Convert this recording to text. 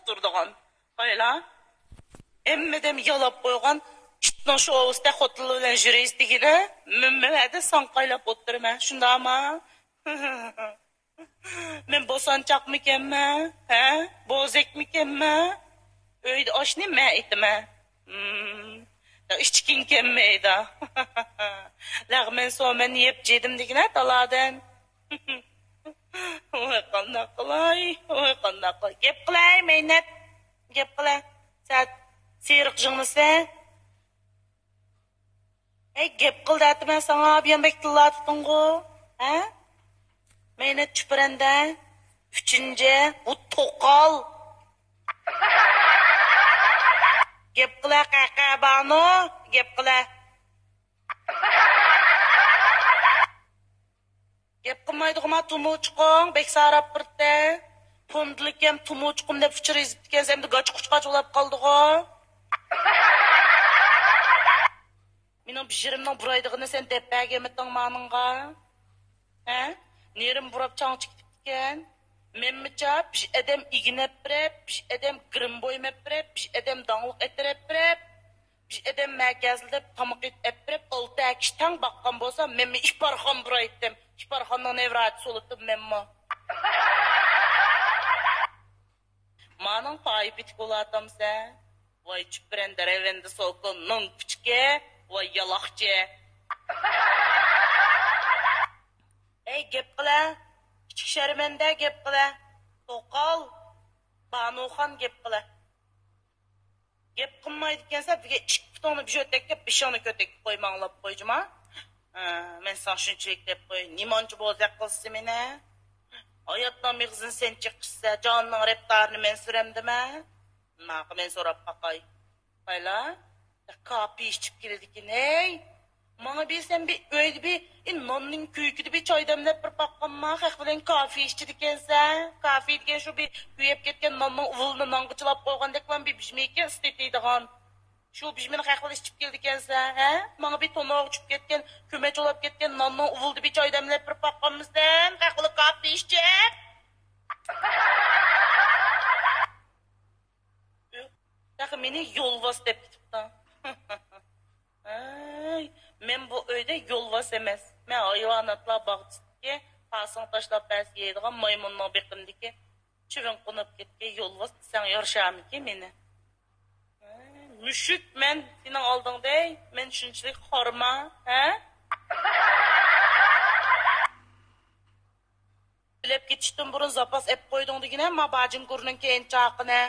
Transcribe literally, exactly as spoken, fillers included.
تۇرىدىغان. قايلا؟ ھەممىدىن يالاپ قويغان ئىتنىڭ شوۋىسىدەك خوتۇنلار بىلەن يۈرىسىز دېگىنە، مەن مەۋەدە ساڭقايلاپ ئولتۇرىمەن. شۇنداقما؟ مەن بوسانچاقمىكەنمەن؟ ھە؟ بوزەكمىكەنمەن؟ ئۆيدە ئاشنى مەن ئېتىمەن. ھىم. ئىچكىڭ كەلمەيدۇ. لەغمەن سومەن يەپ جىدىم دېگىنە تالادىن. ۋاي قانداق قىلاي، ۋاي قانداق قىلاي. گەپ قىلاي، مەينەت. گەپ قىلە. سەت سېرىق جىڭنىسى. ھەي، گەپ قىل دەتىمەن ساڭا، بۇيان بەك تىللاتتىڭغۇ. ھە؟ مەينەت چۈپرەندە. ئۈچىنچى، بۇ توقال. گەپ قىلە، قەقە بانۇ، گەپ قىلە. گەپ قىلمايدىغۇما تۇمۇچۇقۇڭ، بەك ساراپ بىرتە. پوندىلىكەم تۇمۇچۇقۇم دەپ ئۇچۇر يېزىپتىكەنسەن، ئەمدى گاچقۇچقاچ بولاپ قالدىغۇ. مېنىڭ بېشىمنىڭ بۇرايدىغىنى سەن دەپ بەرگەنمىتىڭ مانىڭغا؟ ھە؟ نېرىم بۇراپ چاڭچى كېتىپتىكەن. مەنمىچا بىر ئادەم ئىگنەپ بېرىپ، بىر ئادەم گىرىم بويماپ بېرىپ، بىر ئادەم داڭلىق ئەتىرەپ بېرىپ، بىر ئادەم مەكەزلىدە تاماق ئېتىپ ئەپ بېرىپ، ئالتە كىشى تەڭ باققان بولسا، مەنمۇ ئىپارخان بۇرايتتىم. ئىپارخاننىڭ نەۋرەسى بولۇتتۇم مەنمۇ. مانىڭ پايى پىتىك بولاتامسەن؟ ۋاي چۈپرەندە رەۋەندە سوكۇل نان پىچىكى، ۋاي يالاقچى. ئەي گەپ قىلە، كىچىك شەرمەندە گەپ قىلە. توقال، بانۇخان گەپ قىلە. گەپ قىلمايدىكەنسەن، بىگە ئىككى پۇتۇڭنى بىر ئۆتەككە، بېشىڭنى كۆتەككە قويماڭلاپ قوي جۇما. ھە، مەن ساڭا شۇنچىلىك دەپ قوي. نېمانچە بوزەك قىلسا مېنى؟ ھاياتنىڭ مېغىزىنى سەن چېقىشسا، جاننىڭ رەپتارىنى مەن سۈرەمدىمەن؟ ماقۇ، مەن سوراپ باقاي. بايلا، كافى ئىچىپ كېلىدىكىن، ھەي! ماڭا بىر سەن بىر ئۆيدە بىر، ئى، ناننىڭ كۆيۈكىدە بىر چاي دەملەپ بىر باققانما، خەق بىلەن كافى ئىچىدىكەنسەن. كافى دېگەن شۇ بىر كۆيۈپ كەتكەن ناننىڭ ئۇۋىلىنى نانغا چىلاپ قويغاندەكلا بىر بىژمىكەن ئىستېتىدىغان. شۇ بىژمىنى خەق بىلەن ئىچىپ كېلىدىكەنسەن، ھە؟ ماڭا بىر تونۇغا چۈشۈپ كەتكەن، كۆمەچ بولاپ كەتكەن ناننىڭ ئۇۋىلىدا بىر چاي دەملەپ بىر باققانمىسەن، خەق بىلەن كافى ئىچىپ؟ تېخى مېنى يولۋاس دەپ كېتىپتۇ. ھەي، مەن بۇ ئۆيدە يولۋاس ئەمەس. مەن ھايۋاناتلار باغچىسىدىكى پاسىڭ تاشلاپ بەرسە يەيدىغان مايمۇننىڭ بېقىنىدىكى چىۋىن قونۇپ كەتكەن يولۋاس دېسەڭ يارىشارمىكىن مېنى؟ ھەي، مۈشۈك مەن سېنىڭ ئالدىڭدا، مەن شۇنچىلىك خورما، ھە؟ تۆلەپ كېتىشتىن بۇرۇن زاپاس ئەپ قويدۇڭ دېگىنە، ما باجىنگۇرنىڭ كەينى چاقىنى.